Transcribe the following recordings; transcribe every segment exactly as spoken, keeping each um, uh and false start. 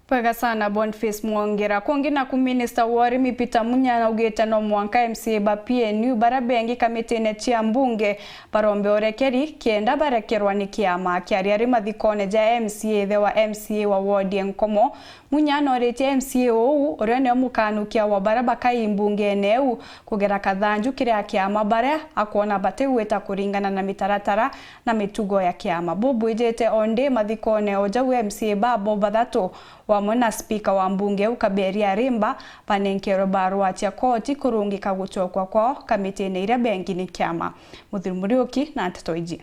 Bwega sana, Boniface Mwongera. Kungi naku, minista wa urimi Peter Munya naugite no mwanka M C A ba P N U baria bengi kamitine cia mbunge barombe urekeri kenda barekerwa ni kiama. Akiaria ari mathikone ja M C A, ithe wa M C A wa ward ya Nkomo, Munya noritie M C A uu, uria nio mukanukia wa baria bakai mbungene iu, kugera kathanju kiria kiama baria akwona batigwita kuringana na mitaratara na mitugo ya kiama. Bubwijite o ndi mathikone o jau, M C A babo bathatu, wamwe na spika wa mbunge iu Kaberia Arimba, banenkerwe barua cia koti kurungika gucokwa kwao kamitine iria bengi ni kiama. Muthuri Muriuki na nteto iji.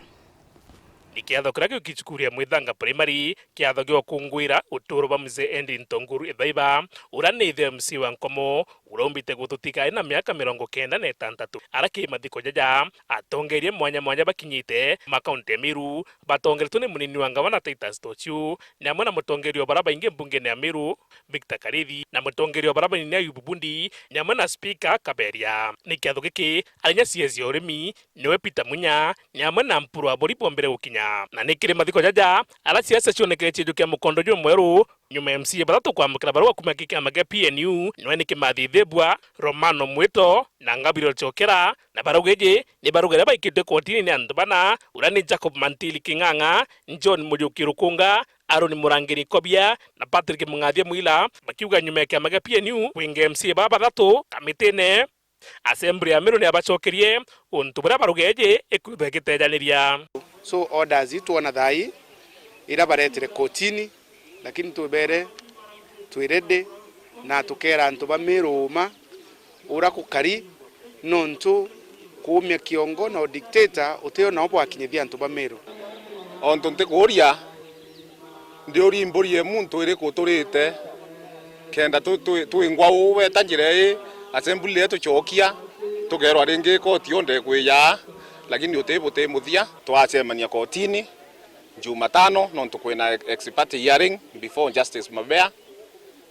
Ni kiatho kiria giuki cukuru ya Mwithanga Primary, kiatho gia ukungwira uturo bwa Mzee Henry Ntonguru Ithaiba, uria ni ithe M C A wa Nkomo, uria umbite gututiga ena miaka mirongo kenda na itantatu. Ara ki mathiko jaja, atongeria mwanya mwanya bakinyite makaunti ya Meru, batongeretwe ni munini wa ngavana Titus Tochio, ni amwe na mutongeria o baria baingi mbungene ya Meru, Victor Karithi, na mutongeria o baria banini Ayubu Bundi, ni amwe na spika Kaberia. Ni kiatho giki, ari inya C S ya urimi, niwe Peter Munya, ni amwe na Mpuru Aburi bombire gukinya. Na ni kiri mathiko jaja, ara siasa cionekere ciejukia mukondo jumweru, nyuma ya M C A bathatu kwamukira barua kuuma ki kiama gia P N U, niwe ni Kimathi Ithibwa, Romano Mwito, na Gabriel Chokera, na barauga iji ni barua iria baikitwe kotini ni antu bana, uria ni Jacob Mantili King'ang'a, John Mujuki Rukunga, Aaron Murangiri Kobia, na Patrick Mung'athia Mwila, bakiuga nyuma ya kiama gia P N U kwinga M C A baa bathatu kamitine, Assembly ya Meru ni yabacokerie untu buria barauga iji ikwithwa igitejaniria. So orders ii twona thaa ii iria baretire kotini, lakini twibere twi ready na tukeera antu ba Meru uuma uria gukari, nontu kuumia kiongo na udictator utio nao bwakinyithia antu ba Meru. Ontu ntikuuria, ndiuria imburi ya muntu iriku turite, kenda tu-, tu-, twingwa uu weta njira ii, assembly ii tucokia, tukeerwa ringi koti yonde kwiya, lakini uti buti muthia. Twacemania kotini Jumatano, nontu kwina ex parte hearing before Justice Mabea,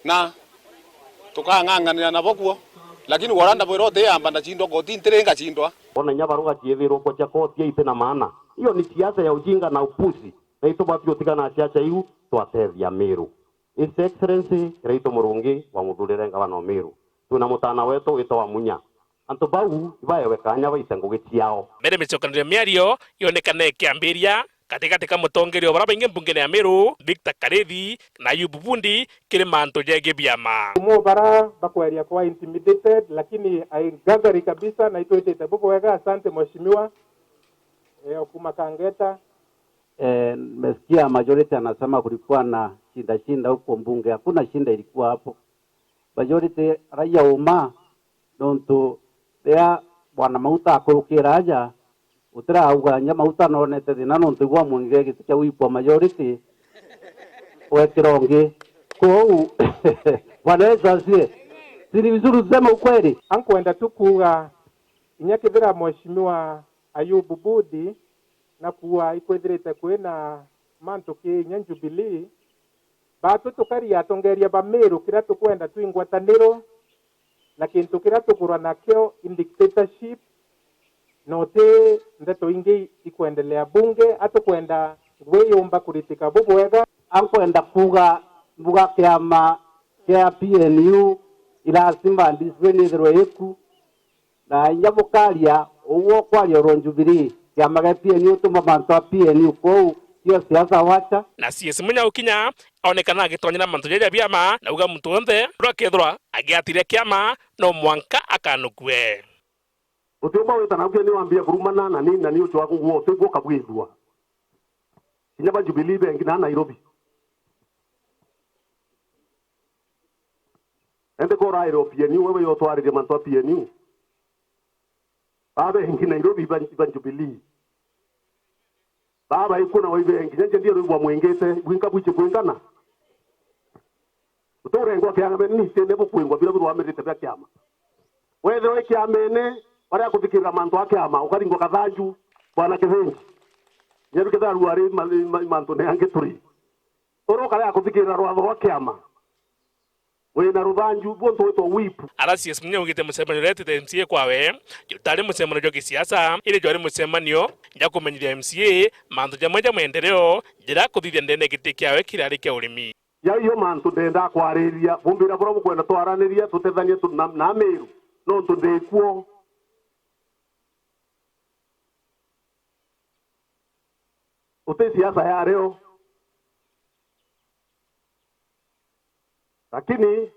na tukang'ang'anira nabo kuo, lakini wara ndabwira utiyamba ndacindwa kotini, ntiri ngacindwa. Ona inya baruga ciithirwa kwa cia koti iti na maana. Hiyo ni siasa ya ujinga na upuzi. Na itubati gutigana na siasa iu, twatethia Meru. His Excellency Kiraitu Murungi wa Muthurire, ngavana o Meru, twina mutana wetu witagwa Munya. Antu bau ibaewe kanya baite ngugi ciao. Mbere micokaniro ya miario yonekana ikiambiria gatigati ka mutongeria o baria baingi mbungene ya Meru, Victor Karithi, na Ayubu Bundi kiri mantu jegii biama. Umwe o bara bakweria kwa intimidated, lakini I gangari kabisa na itwitite bubwega. Asante mheshimiwa, eh, okuma Kangeta. Eh, nimesikia majority anasema kulikuwa na shinda shinda huko bunge. Hakuna shinda ilikuwa hapo. Majority raia uma, nontu ria bwana Mauta akurukira aja, utirauga nya Mauta nonete thina nontu igwa mwongire giti kia wipwa majority wekira ungi. Kwou, Bwana Yesu asifiwe. Si ni vizuri tuseme ukweli? Ankwenda tu kuuga, inya kethira mheshimiwa Ayubu Budi na kuua ikwithirite kwina mantu ki inya Jubilee, baatwi tukari atongeria ba Meru, kiria tukwenda twi ngwataniro, na kintu kiria tukurwa nakio i dictatorship, na uti ndeto ingi ikwendelea bunge, atukwenda ngui yumba kuritika bubwega. Ankwenda kuuga mbuga kiama kia P N U, i lazima discipline ithirwe iku. Na inya bukaria, uu ukwaria uru Jubilee, kiama gia P N U, tuma mantu a P N U kuu, sio siasa, wacha. Na C S Munya ukinya, aonekana agitonyera mantu jaja biama, na uga muntu wonthe uria akethirwa agiatiria kiama, no mwanka akanukue. Utiumba wita na ukia ni wambia kurumana na ni, na ni ucwa kugua, utigua ukabwithua. Kinya ba Jubilee bengi na Nairobi. Ende koraire o P N U, wewe yo twaririe mantu a P N U. Baba ingi Nairobi, iba, iba Jubilee. Baba iku na waibe nginya nje ndio rwibwa mwingite, bwinka bwiche kwingana. Uturengwa kiamene ni tene bukwingwa bila burwamirite bia kiama. Wethirwa i kiamene, baria kuthikirira mantu a kiama, ukaringwa kathanju, bwana Kithinji. Nyeru ketharu ari ma-, ma-, mantu ne angi turi. Oro kare akuthikirira rwatho rwa kiama. Wina ruthanju, buo ntu witwa whip. Ara C S Munya augite mucemanio uria etite M C A kwawe, jutari mucemanio jwa gisiasa, indi jwari mucemanio jwa kumenyithia M C A mantu jamwe ja maendeleo, njira ya kuthithia ndene giti kiawe kirari kia urimi. Jau jo mantu ndendaa kwariria, bumbira buria bukwenda twaraniria, tutethanie tu-, na, na Amiru, nontu ndikuo. Uti siasa ya rio. Lakini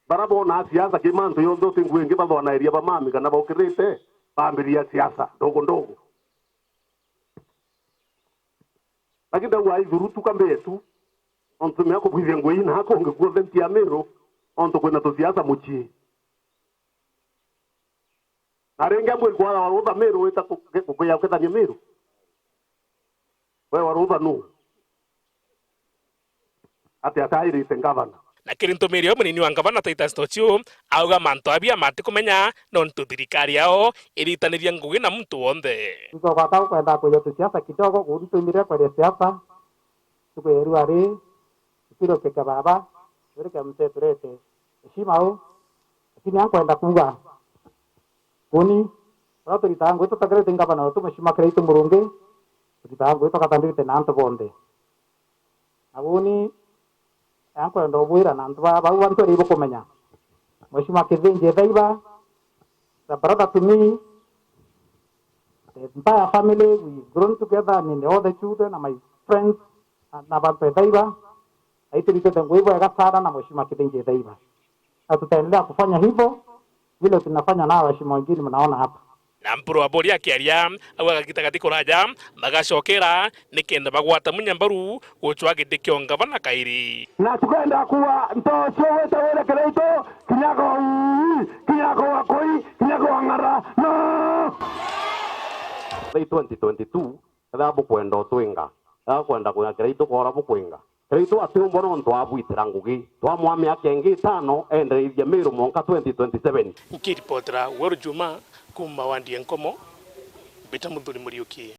baria boonaa siasa ki mantu jonthe, uti ngugi ingi bathwanairia bamami kana baukirite, bambiriria siasa ndogo ndogo. Lakini ndauga ithurutu ka mbetu, ontu mea kubwithia ngugi na kungi kuothe nti Amiru, ontu kwina tusiasa mucii. Na ringi ambwiri kwara warutha Miru wita ku-, ku-, kuya ukethania Miru? We warutha nu? Ati atairite ngavana. Na kiri ntumiri yo munini wa ngavana Titus Tochio, auga mantu abia matikumenya nontu thirikari yao iritaniria ngugi na muntu wonthe. Niko kwata ukwenda kuja tu siasa kidogo, kuntumire kweria siasa, tuku ya riu ari, Kipiro keke baba, wiri kia mseturete. Heshima u, lakini ankwenda kuuga. Kuni, uria turitaga ngugi tutakirite ngavana wetu Mheshimiwa Kiraitu Murungi, turitaga ngugi tugatandite na antu bonthe. Na uni, ankwenda ubwira na antu ba-, bau bantu ari bukumenya. Mheshimiwa Kithinji Ethaiba, the brother to me, the entire family, we grown together, I mean, all the children and my friends, na, na bantu Ethaiba, na ituritite ngugi bwega sana na Mheshimiwa Kithinji Ethaiba. Na tutaendelea kufanya hivyo vile tunafanya nao waheshimiwa wengine mnaona hapa. Na Mpuru wa Buri akiaria, auga gagita gati kuraja, magacokera nikenda bagwata Munya mbaru gucwa giti kia ungavana kairi. Na tukenda kuuga ntocio wita wire Kiraitu, kinya kwa ui, kinya kwa kui, kinya kwa ng'ara. No! Twenty twenty-two, Ethira bukwenda utwinga, ethira bukwenda kwinga Kiraitu koora bukwinga. Kiraitu atiumbwa nontu abwitira ngugi. Twamwaa miaka ingi itano, endereithia Miru mwanka twenty twenty-seven. Nkiripotera Weru Juma kuuma wandi ya Nkomo, mbita Muthuri Muriuki.